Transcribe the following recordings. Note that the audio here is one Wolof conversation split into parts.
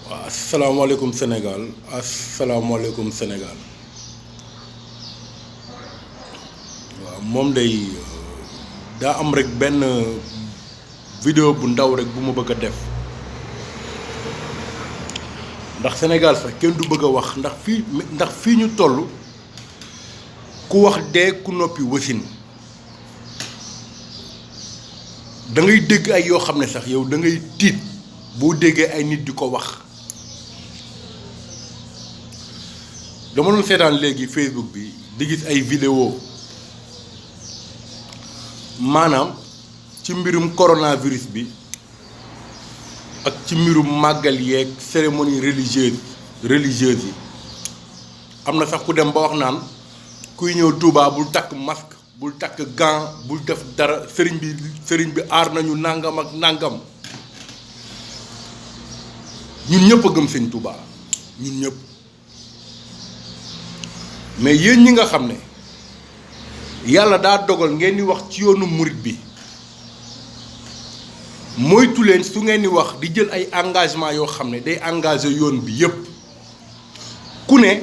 Assalamualaikum Sénégal assalamualaikum Sénégal waaw moom day daa am rek benn vidéo bu ndaw rek bu ma bëgg a def ndax Sénégal sax kenn du bëgg a wax ndax fii ñu toll ku wax dee ku noppi wasin da ngay dégg ay yoo xam ne sax yow da ngay tiit boo déggee ay nit di ko wax. dama doon seetaan léegi Facebook bi di gis ay vidéo maanaam ci mbirum coronavirus bi ak ci mbirum màggal yeeg cérémonie religieuse yi am na sax ku dem ba wax naan kuy ñëw Touba bul takk masque bul takk gant bul def dara sëriñ bi aar nañu nangam ak nangam ñun ñëpp a gëm sëñ Touba ñun ñëpp. mais yéen ñi nga xam ne yàlla daa dogal ngeen di wax ci yoonu murit bi moytu leen su ngeen di wax di jël ay engagement yoo xam ne day engagé yoon bi yépp ku ne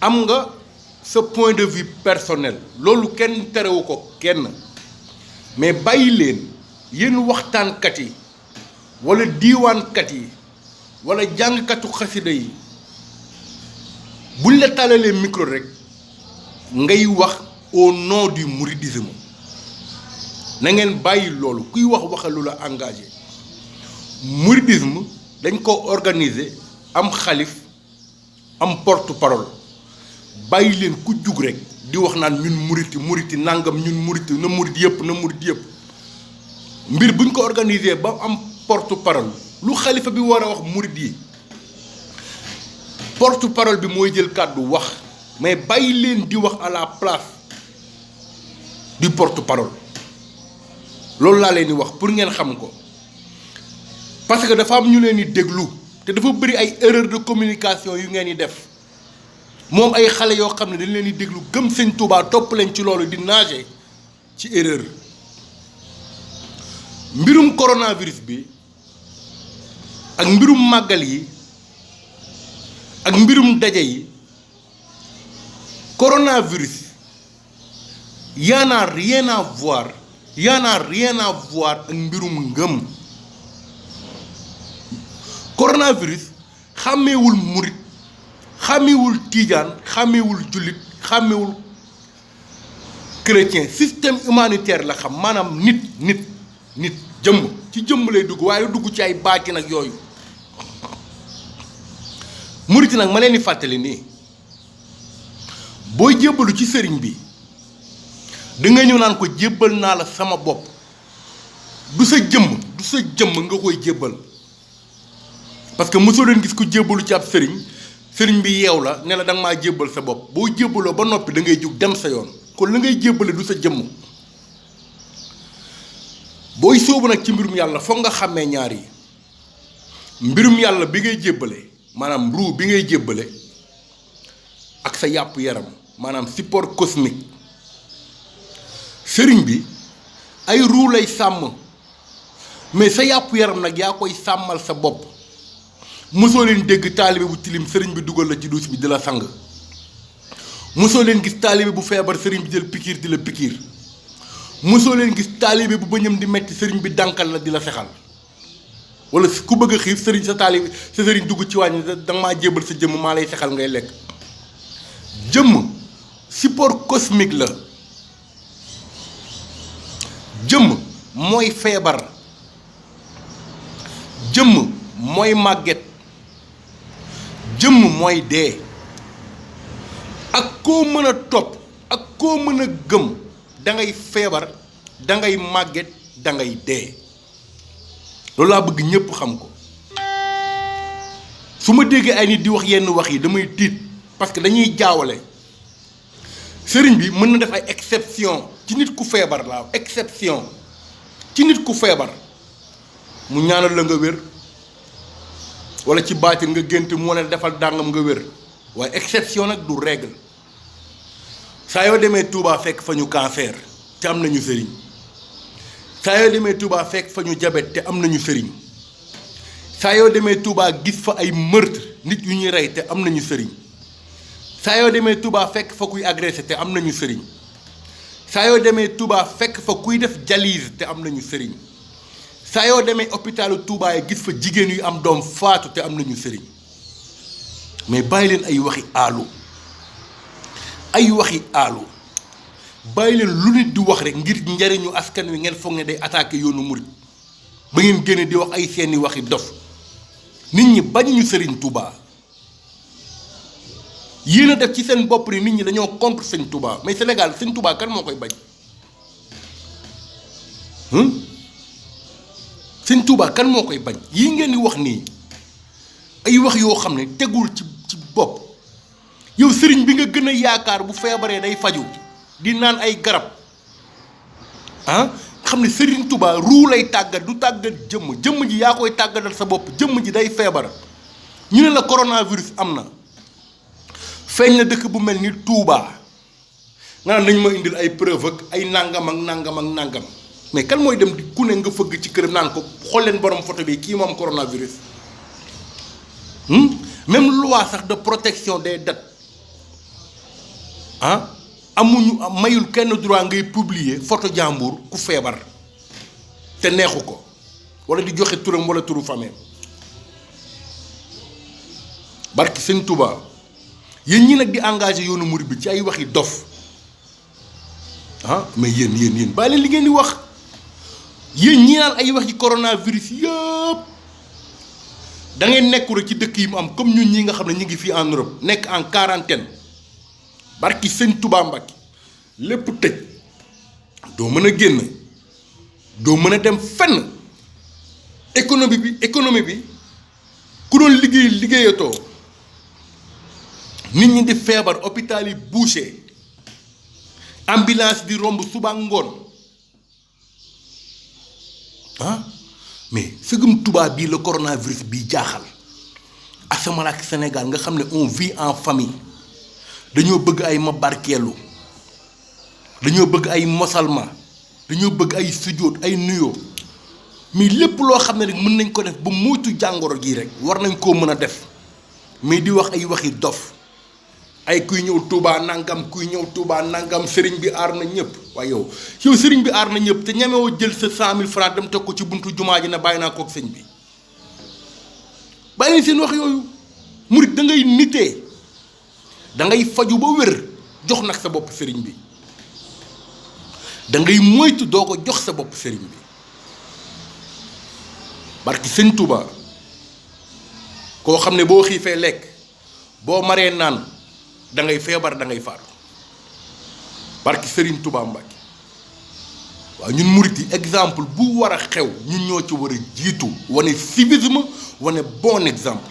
am nga sa point de vue personnel loolu kenn terewu ko kenn mais bàyyi leen yéen waxtaankat yi wala diiwaankat yi wala jàngkatu xasida yi buñ la tàllalee micro rek ngay wax au nom du mouridisme na ngeen bàyyi loolu kuy wax lu la engagé mouridisme dañ ko organiser am xalif am porte-parole bàyyi leen ku jug rek di wax naan ñun muriti nangam ñun muriti na murit yëpp mbir buñ ko organiser ba am porte-parole lu xalifa bi war a wax murit yi porte-parole bi mooy jël kàddu wax mais bàyyi leen di wax à la place du porte-parole loolu laa leen di wax pour ngeen xam ko parce que dafa am ñu leen di déglu te dafa bëri ay erreur de communication yu ngeen di def moom ay xale yoo xam ne dañ leen di déglu gëm sëñ Touba topp leen ci loolu di nager ci erreur mbirum coronavirus bi ak mbirum màggal yi ak mbirum daje yi coronavirus y en a rien à voir ak mbirum ngëm coronavirus xàmmeewul murit xàmmeewul tiijaan xàmmeewul jullit xàmmeewul chrétien système humanitaire la xam maanaam nit jëmm ci jëmm lay dugg waaye dugg ci ay baatin ak yooyu murit nag ma leen di fàttali nii booy jébbalu ci sëriñ bi da nga ñëw naan ko jébbal naa la sama bopp du sa jëmm nga koy jébbal parce que mosoo leen gis ku jébbalu ci ab sëriñ bi yeew la ne la da nga maa jébbal sa bopp boo jébbaloo ba noppi da ngay jug dem sa yoon kon la ngay jébbale du sa jëmm booy sóobu nag ci mbirum yàlla foog nga xàmmee ñaar yi mbirum yàlla bi ngay jébbale maanaam ruu bi ngay jébbale ak sa yàpp yaram maanaam support cosmique sëriñ bi ay ruu lay sàmm mais sa yàpp yaram nag yaa koy sàmmal sa bopp mosoo leen dégg taalibe bu tilim sëriñ bi dugal la ci duus bi di la sang mosoo leen gis taalibe bu feebar sëriñ bi jël pikiir di la pikiir mosoo leen gis taalibe bu bëñam di metti sëriñ bi dànkal la di la sexal wala ku bëgg a xiif sëriñ sa sëriñ dugg ci wàññi danga maa jébal sa jëmm maa lay sexal ngay lekk jëmm support cosmique la jëmm mooy feebar jëmm mooy màgget jëmm mooy dee ak koo mën a topp ak koo mën a gëm da ngay feebar da ngay màgget da ngay dee loolu laa bëgg ñëpp xam ko su ma déggee ay nit di wax yenn wax yi damay tiit parce que dañuy jaawale sëriñ bi mën na def ay exception ci nit ku feebar laa exception ci nit ku feebar mu ñaanal la nga wér wala ci baatin nga gént moo ne defal dàngam nga wér waaye exception nag du règle saa yoo demee Touba fekk fa ñu cancer te am nañu sëriñ saa yoo demee Touba fekk fa ñu jabet te am nañu sëriñ saa yoo demee Touba gis fa ay meurtre nit yu ñuy rey te am nañu sëriñ saa yoo demee Touba fekk fa kuy agressé te am nañu sëriñ saa yoo demee Touba fekk fa kuy def dialyse te am nañu sëriñ saa yoo demee hôpitalu Touba yi gis fa jigéen yu am doom faatu te am nañu sëriñ mais bàyyi leen ay waxi aalu bàyyi leen lu nit di wax rek ngir njariñu askan wi ngeen foog ne day attaqué yoonu murit ba ngeen génne di wax ay seeni waxi dof nit ñi bañuñu sëriñ Touba yéen a def ci seen bopp ni nit ñi dañoo contre sëñ Touba mais Sénégal sëñ Touba kan moo koy bañ sëñ Touba kan moo koy bañ yii ngeen di wax nii ay wax yoo xam ne tegul ci bopp yow sëriñ bi nga gën a yaakaar bu feebaree day faju di naan ay garab xam ne sëriñ Touba ruu lay tàggat du tàggat jëmm ji yaa koy tàggatal sa bopp jëmm ji day feebar ñu ne la coronavirus am na feeñ na dëkk bu mel ni Touba nga naan nañ ma indil ay preuve ak ay nangam ak nangam ak nangam mais kan mooy dem di ku ne nga fëgg ci këram naan ko xool leen borom photo bi kii moom coronavirus même loi sax de protection des dates amuñu mayul kenn droit ngay publier photo jàmbur ku feebar te neexu ko wala di joxe turam wala turu famille barki sëñ Touba yéen ñi nag di engagé yoonu murid bi ci ay waxi dof mais yéen bàyyi leen li ngeen di wax yéen ñi naan ay wax ci coronavirus yëpp da ngeen nekku rek ci dëkk yi mu am comme ñun ñi nga xam ne ñu ngi fii en Europe nekk en quarantaine barki sëñ Touba Mbacke lépp tëj doo mën a génn doo mën a dem fenn économie bi ku doon liggéeyatoo nit ñi di feebar hôpital yi bouché ambulance di romb suba ngoon mais sëgëm Touba bii la coronavirus bii jaaxal asamala ak Sénégal nga xam ne on vit en famille dañoo bëgg ay ma barkeelu dañoo bëgg ay mosalma dañoo bëgg ay sujjóot ay nuyoo mais lépp loo xam ne rek mën nañ ko def ba moytu jàngoro gii rek war nañ koo mën a def mais di wax ay waxi dof ay kuy ñëw Touba nangam sëriñ bi aar na ñëpp waaye yow sëriñ bi aar na ñëpp te ñamewoo jël sa 100 000 francs dem teg ko ci buntu jumaa ji ne bàyyi naa kook sëñ bi bàyyi leen seen wax yooyu murit da ngay nitee da ngay faju ba wér jox nag sa bopp sëriñ bi da ngay moytu doo ko jox sa bopp sëriñ bi barki sëñ Touba koo xam ne boo xiifee lekk boo maree naan da ngay feebar da ngay faatu barki sëriñ Touba Mbacke waaw ñun murit yi exemple bu war a xew ñun ñoo ci war a jiitu wane civisme wane bon exemple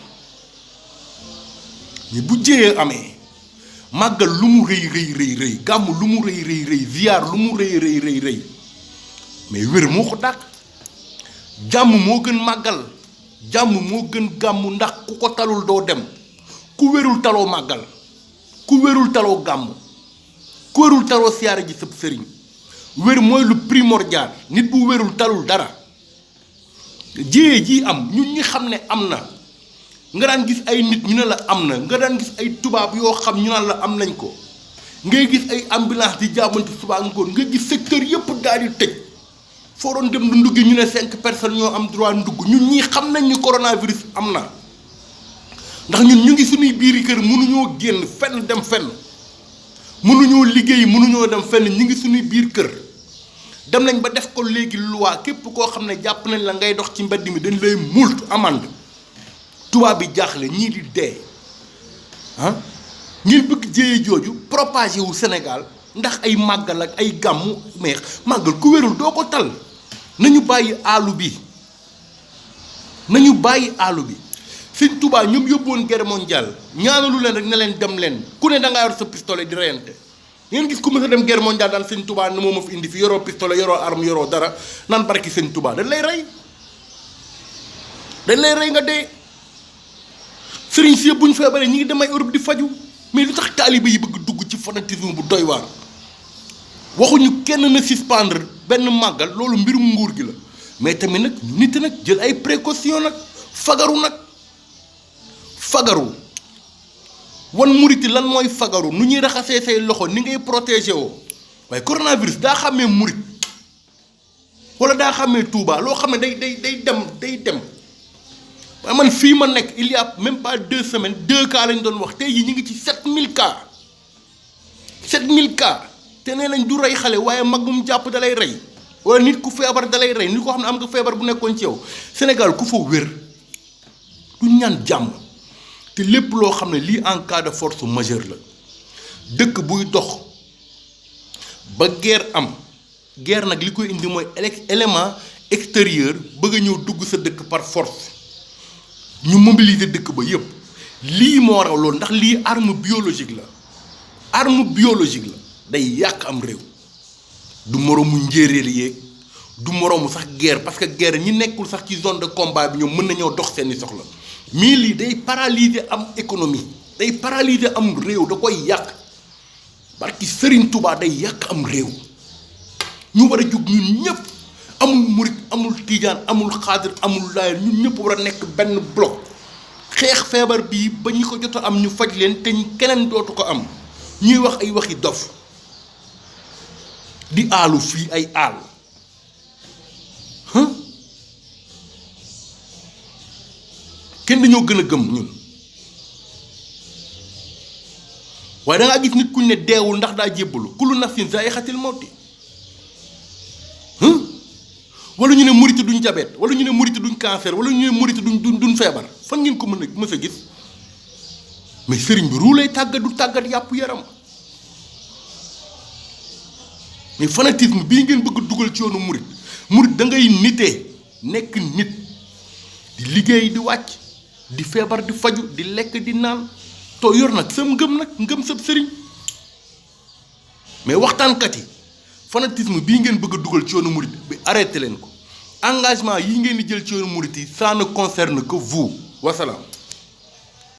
mais bu jëyee amee màggal lu mu rëy gàmm lu mu rëy ziyaar lu mu rëy mais wér moo ko dàq jàmm moo gën màggal jàmm moo gën gàmm ndax ku ko talul doo dem ku wérul taloo màggal ku wérul taloo gàmm ku wérul taloo siyaare ji sëb sëriñ wér mooy lu primordial nit bu wérul talul dara jiyee ji am ñun ñi xam ne am na nga daan gis ay nit ñu ne la am na nga daan gis ay tubaab yoo xam ñu naan la am nañ ko ngay gis ay ambulance di jaabante suba ngoon nga gis secteur yëpp daal di tëj foo doon dem du nduggi ñu ne 5 personnes ñoo am droit ndugg ñun ñii xam nañ ni coronavirus am na ndax ñun ñu ngi suñuy biiri kër mënuñoo génn fenn dem fenn mënuñoo liggéey mënuñoo dem fenn ñu ngi suñuy biir kër dem nañ ba def ko léegi loi képp koo xam ne jàpp nañ la ngay dox ci mbedd mi dañ lay multa amende tubaab bi jaaxle ñii di dee ngir bëgg jéye jooju propagé wu Sénégal ndax ay màggal ak ay gàmmu mais màggal ku wérul doo ko tal nañu bàyyi aalu bi sëñ Touba ñoom yóbbuwoon guerre mondiale ñaanalu leen rek ne leen dem leen ku ne da ngaa yor sa pistolet di reyante ngeen gis ku mës a dem guerre mondiale daan sëñ Touba ne moo ma fi indi fi yoroo pistolet yoroo arme yoroo dara naan barki sëñ Touba dañ lay rey nga dee. sëriñ si bu ñu feebaree ñi ngi dem ay Europe di faju mais lu tax taaliba yi bëgg dugg ci fanatisme bu doy waar waxuñu kenn na benn màggal loolu mbirum nguur gi la mais tamit nag nit nag jël ay précaution nag fagaru nag fagaru wan murit lan mooy fagaru nu ñuy raxasee say loxo ni ngay protégé woo waaye coronavirus daa xàmmee murit wala daa xàmmee Touba loo xam ne day dem waaye man fii ma nekk il y a même pas 2 semaines 2 cas lañ doon wax tey yi ñu ngi ci 7000 cas 7000 cas te nee nañ du rey xale waaye mag mu jàpp da lay rey wala nit ku feebar da lay rey nit ko xam ne am nga feebar bu nekkoon ci yow Sénégal ku fa wér du ñaan jàmm te lépp loo xam ne lii en cas de force majeure la dëkk buy dox ba guerre am guerre nag li koy indi mooy élément extérieur bëgg a ñëw dugg sa dëkk par force ñu mobiliser dëkk ba yépp lii moo raw loolu ndax lii arme biologique la day yàq am réew du moroomu njéeréer yéeg du moroomu sax guerre parce que guerre ñi nekkul sax ci zone de combat bi ñoom mën nañoo dox seeni soxla mais lii day paralyser am économie day paralyser am réew da koy yàq barki Serigne Touba day yàq am réew ñu war a jóg ñun ñëpp amul murit amul tiijaan amul xaadir amul laayeen ñun ñëpp war a nekk benn bloc xeex feebar bii ba ñi ko jot a am ñu faj leen te keneen dootu ko am ñuy wax ay waxi dof di aalu fii ay aal kenn dañoo gën a gëm ñun waaye da ngaa gis nit kuñ ne deewul ndax daa jébbalu kullu nafsin zaa'iqatul mawti wala ñu ne murit duñ jabet wala ñu ne murit duñ cancer wala ñu ne murit duñ feebar fan ngeen ko mës a gis mais sëriñ bi ruu lay tàggat du tàggat yàpp yaram mais fanatisme bii ngeen bëgg dugal ci yoonu murit da ngay nitee nekk nit di liggéey di wàcc di feebar di faju di lekk di naan too yor nag sam ngëm sab sëriñ mais waxtaankat yi fanatisme bii ngeen bëgg a dugal ci yoonu murit bi arrêté leen ko engagement yi ngeen di jël ci yoonu murit yi ça ne concerne que vous wasalaam